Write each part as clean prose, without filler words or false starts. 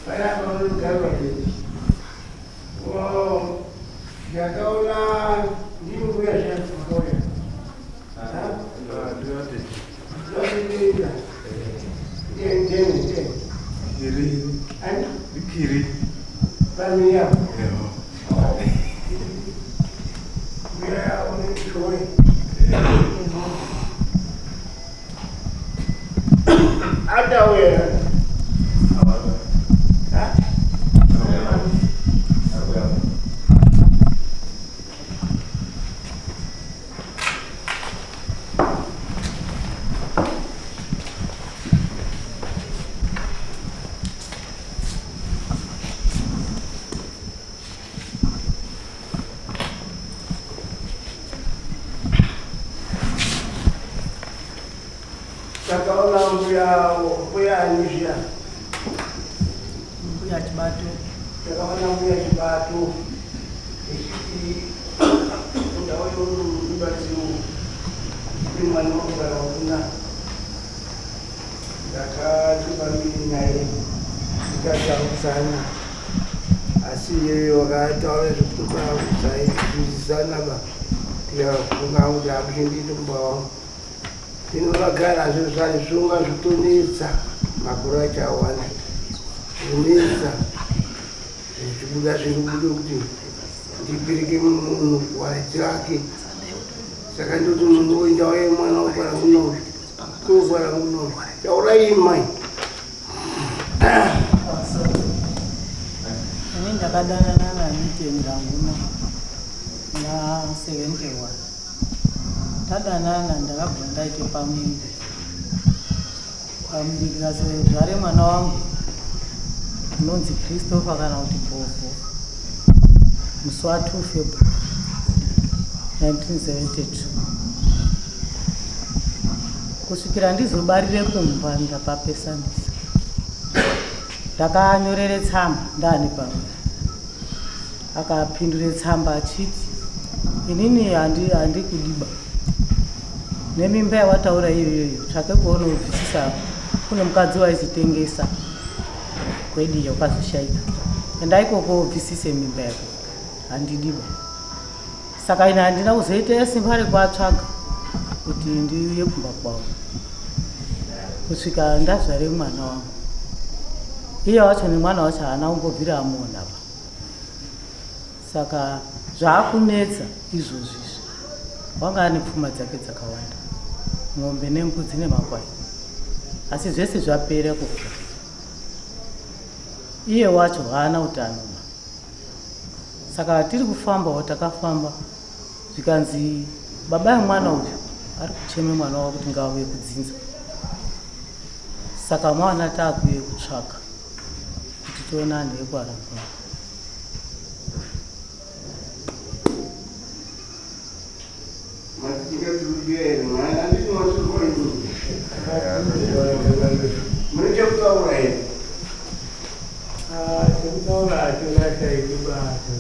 Panapa unogarwa chete. Oh, ndakaona ndini mbuya zviya makauya. Ndinotendeita. Ndiye ndiye ndiye. Kiri. Ani? Kiri. Pamiri apo. Mbuya une chowe. Atauya. Ha? Takaona mbuya mbuya ani zviya. Mbuya Chibato. Takaona mbuya Chibato echiti ndau yorubatsiro kuti mwana wagara kuna ndakati pambiri naye tikataudzana asi iye wakataura zvekusaizwisisana ba tikafunga kuti akuchindiiti kumba wangu Hino vagara zvinhu zvaizvunga zvitonetsa makore acho awanda zvinetsa zvichibuda zvinobuda kuti ndipirike munhu kuvaridzi vake saka ndoti munhu oenda waye mwana wogara muno kogara muno taurai mai Ini ndakadanana naMiteni Ranguma na 71. Tadanana ndakabva ndaite pamuviri. Pamuviri ndikazozvare mwana wangu unonzi Christopher kana kuti Bhobho musi wa 2 February 1972 kusvikira ndizobarire kumba ndapapesanisa ndakanyorere tsamba ndani pamwe Akapindure tsamba achiti, Inini handikudiba nemimba yawataura iyoyoyo, tsvake kwaunobvisisa kune mukadzi waizitengesa kwediyo kwazoshaika, enda ikoko ubvisise mimba yako, handidiba. Saka ini handina kuzoita simba rekuatsvaga kuti ndiuye kumba kwavo kusvika ndazvare mwana wangu. Iye wacho nemwana wacho haana kumbobvira amuona pa. Saka zvaakunetsa izvozvi izvi wanga ane pfuma dzake dzakawanda mombe nembudzi nemakwai asi zvese zvapera kufa iye wacho haana utano ba saka tiri kufambawo takafamba zvikanzi baba yemwana uyu ari kucheme mwana wavo kuti ngaauye kudzinza saka mwana taakuye kutsvaka kuti tionane yekwaramba Mune chekutaura here? Chekutaura hatingashaiki basa.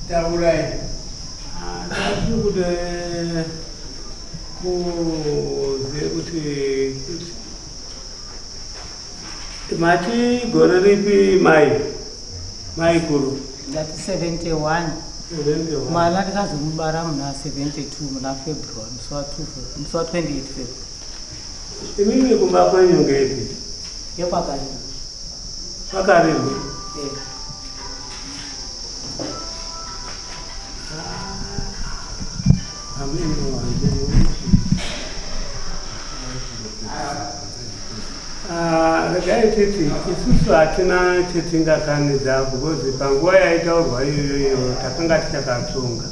Taurai. Tiri kuda kuziva kuti Mati gore ripi mai? Mai kuru. Ndati 71. 71. Mwana ndikazomubara muna 72 muna February musi wa 2 musi wa 28 February. Imimi kumba kwenyu ngepi? Yekwakarima. Kwakarima. Eh. Ah, regai titi isusu hatina chetingakanidza because panguva yaitaurwa iyoyoyo takanga tichakatsunga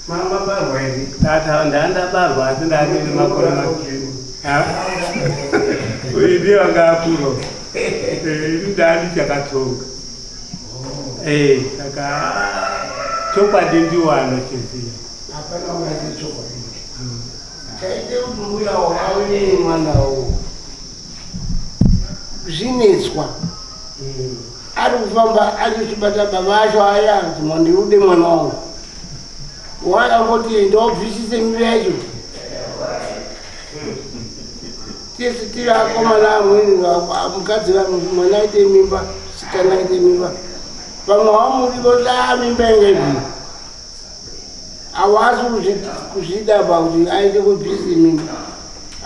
Mamabarwa here? Tata ndandabarwa asi ndane makore uyu ndiye wanga akuro eh, ini ndandichakatsonga eh, saka chokwadi ndiwo anochiziva Hapana ungazi chokwadi. Chaite kuti mbuya ave nemwana uwo zvinetswa ari kufamba achibata baba acho aya kuti mandiude mwana wangu wakangoti ndobvisise mimba yacho tese tiri akomana amweni mukadzi mwana aite mimba Musikana aite mimba. Vamwe vamuri voti a mimba inga ibvi. Hawasi kuzvida ba kuti aite kubvisi mimba.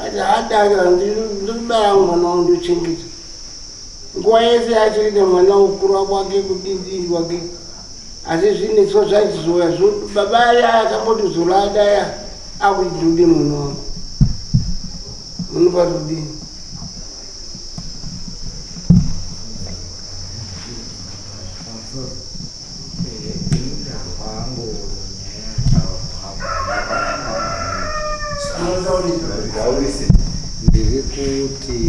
Ati hadada ndikubara mwana wangu ndochengeta. Nguva yese achengeta mwana wokura kwake kudii kwake. Asi zvinetso zvachizouya baba aya akamboti zorada aya akuti ndikude mwana wangu. Munopa kudii? Ndiri kuti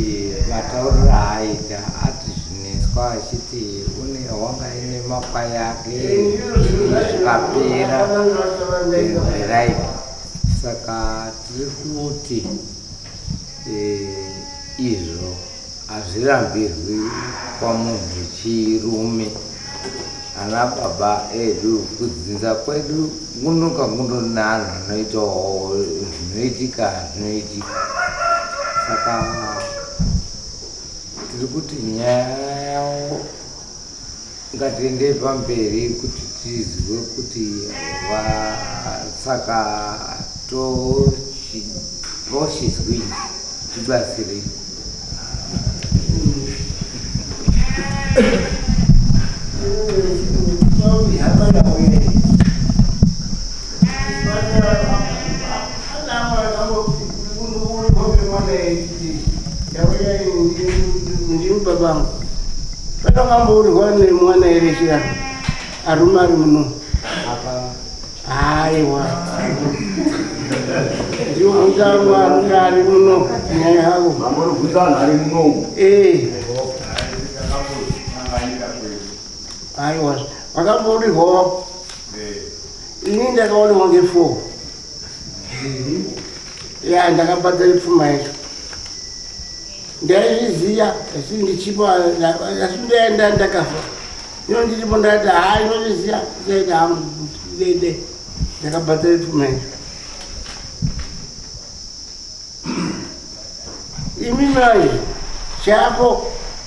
matauriro aaita ati zvinetswa achiti une wanga ine makwai ake zvikapera right saka tiri kuti izvo Hazvirambirwi kwamunhu chirume ana baba edu kudzinza kwedu kunoka kundori neanhu anoitawo zvinoitika zvinoitika saka tiri kuti nyaya yavo ngatiendei pamberi kuti tizwe kuti saka tochizwii Tibatsirei. Babangu patakambourwa nemwana here chiya arume ari muno Aiwa. Ndiwo varume ari muno nyaya yavo. Mamborobvunza vanhu ari muno. Eh. Aiwa. Vakambourihwa. Eh. Ini ndakaonekwa nge4. Ya ndakabhadhara pfuma yacho. Ndaizviziya asi ndichipo asi ndaenda ndakafa. Ino ndiripo ndati haa inozviziya ndichaita hangu dede ndakabhadhara pfuma yacho. Imi mai chako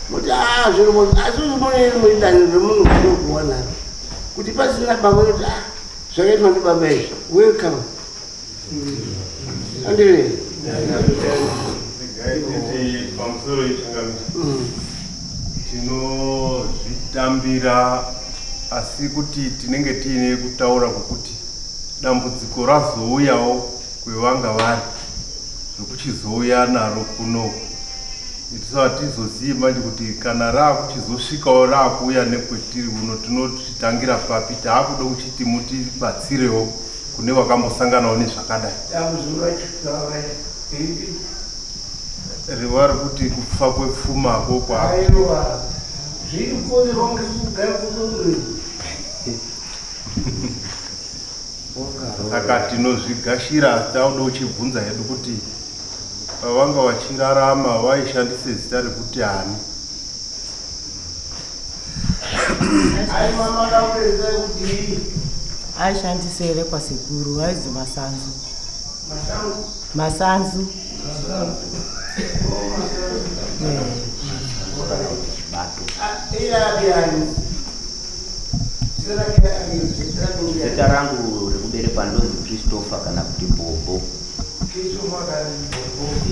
muti haa zviri asi mune rimwe danho remunhu kunokuwa naro kuti pasina baba kuti ah zvakaitwa ndibaba izvi welcome. Andire. Regai titi pamusoro yechangamire. Tinozvitambira asi kuti tinenge tiine kutaura kwekuti dambudziko razouyawo kwevanga vari zvekuchizouya naro kuno isu hatizozivi manje kuti kana raakuchizosvikawo raakuuya nekwetiri uno tinochitangira papi taakuda kuchiti mutibatsirewo Kune vakambosanganawo nezvakadai. Dambudziko racho taura ripi? Rivari kuti kufa kwepfumako kwa. Aiwa, zviri kukonzerwa ngekugara kudunhu. Saka tinozvigashira asi tauda uchibvunza hedu kuti pavanga vachirarama vaishandise zita rekuti ani? Aishandisa here kwasekuru aizi masanzu masanzu Zita rangu rekuberekwa ndonzi Christopher kana kuti Bobo.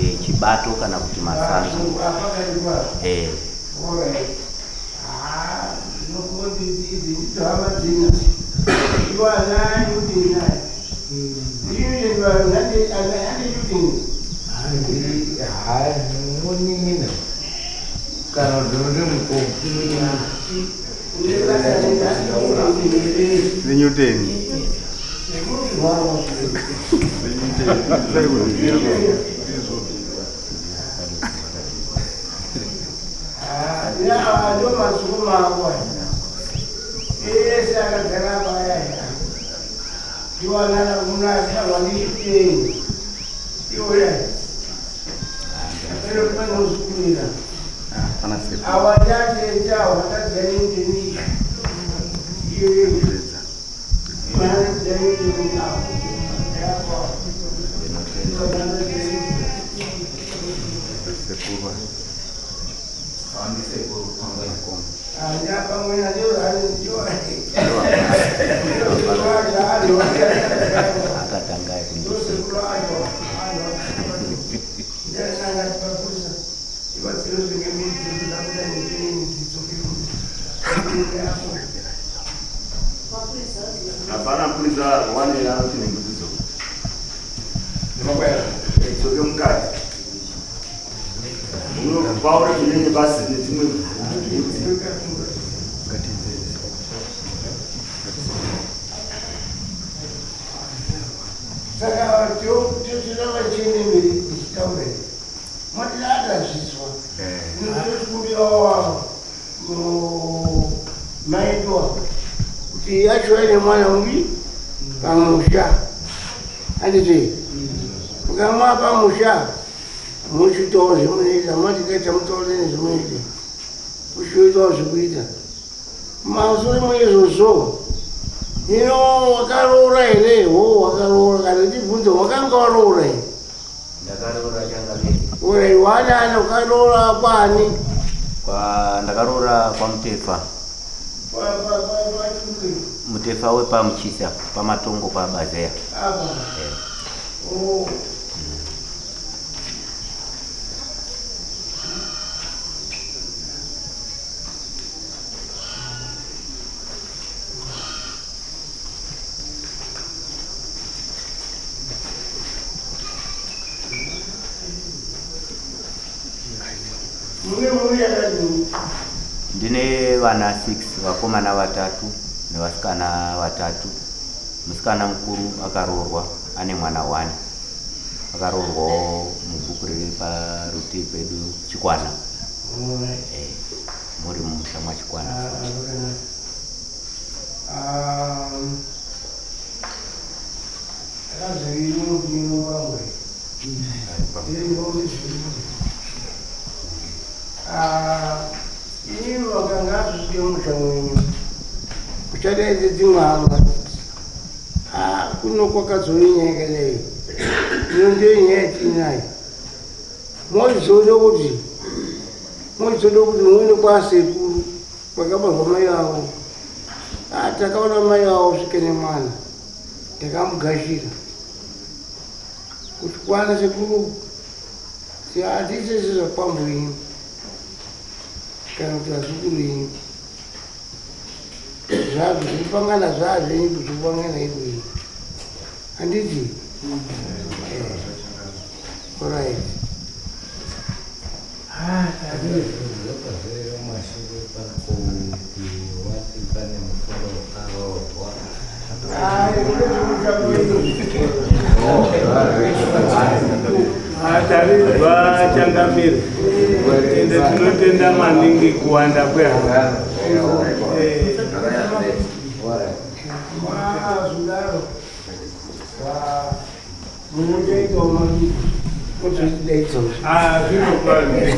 Eh, chibato kana kuti masanzu. Eh. Munin'ina kana kuti uri mukoma. Newton. Akatanga kundiseka. Hapana mupurisa wane anoti nembudzidzo. Tsoke mukati. Munopaure kunenge basi nedzimwe mbudzi. Saka tinoramba tichienda mberi tichitaura mati tazvizwa tinokumbirawo maitwa kuti yacho aine mwana upi pamusha handiti mukamwa pamusha muchitawo zvemunoita matikaita mutaure nezvemunoita muchioitawo zvekuita masure maizvozvo hino wakaroora here ho wakaroora kana tibvunze wakanga waroora here Ndakaroora changamire. Uri wanani ukaroora kwani? Kwa ndakaroora kwaMutefa. Mutefa wepamuchisa pamatongo paBazeya. Apa. Eh. Oh. Mune mhuri yakadini? Ndine vana 6 vakomana vatatu nevasikana vatatu. Musikana mukuru akaroorwa ane mwana 1. Akaroorwawo mubhuku riri parutivi pedu Chikwana. Eh, muri mumusha mwaChikwana futi. Inini wakanga asvike musha mwenyu uchadaidze dzimwe hama kuno kwakazouya nyaya yakadai ino ndiyo nyaya yatiinayo mochizoda kuti mochizoda kuti muende kwasekuru kwakabarwa mai vavo ah, takaona mai vavo svike nemwana takamugashira kuti kwana sekuru hatise zvakwambo yenyu kana kuti vazukuru yenyu zvazvo zvekupangana zvazvenyu kuzopangana ikweyo handiti eh, orit Tarizwa changamire, ende tinotenda maningi kuwanda kwehama. Mazudaro munotoitawo mabiko mototidaidzawo. Ah, zvinokwana.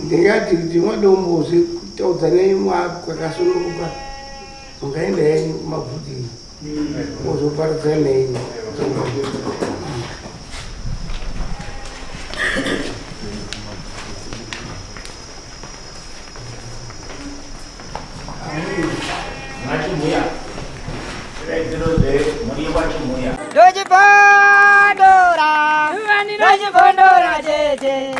Ndingati kuti mwadombozi kutaudzanai kwakasununguka mungaenda henyu kumabvuti mozoparadzana henyu. Mwachimuya. Mwachimuya. Ndochibondora, ndochibondora chete.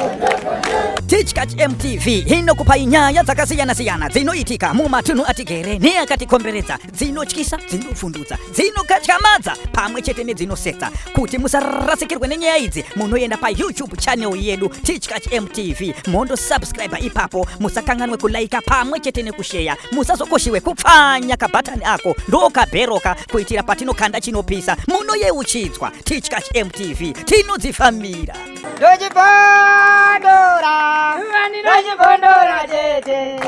Tichkach MTV inokupai nyaya dzakasiyana-siyana dzinoitika mumatunhu atigere neakatikomberedza, dzinotyisa, dzinovhundutsa, dzinokatyamadza pamwe chete nedzinosetsa. Kuti musarasikirwe nenyaya idzi, munoenda paYouTube channel yedu Tichkach MTV mondosubscribe ipapo. Musakanganwe kulaika pamwe chete nekusheya. Musazokoshiwe kupfanya kabhatani ako ndokabheroka kuitira patinokanda chinopisa munoyeuchidzwa. Tichkach MTV tinodzifambira. Ndochibondora, ndochibondora chete.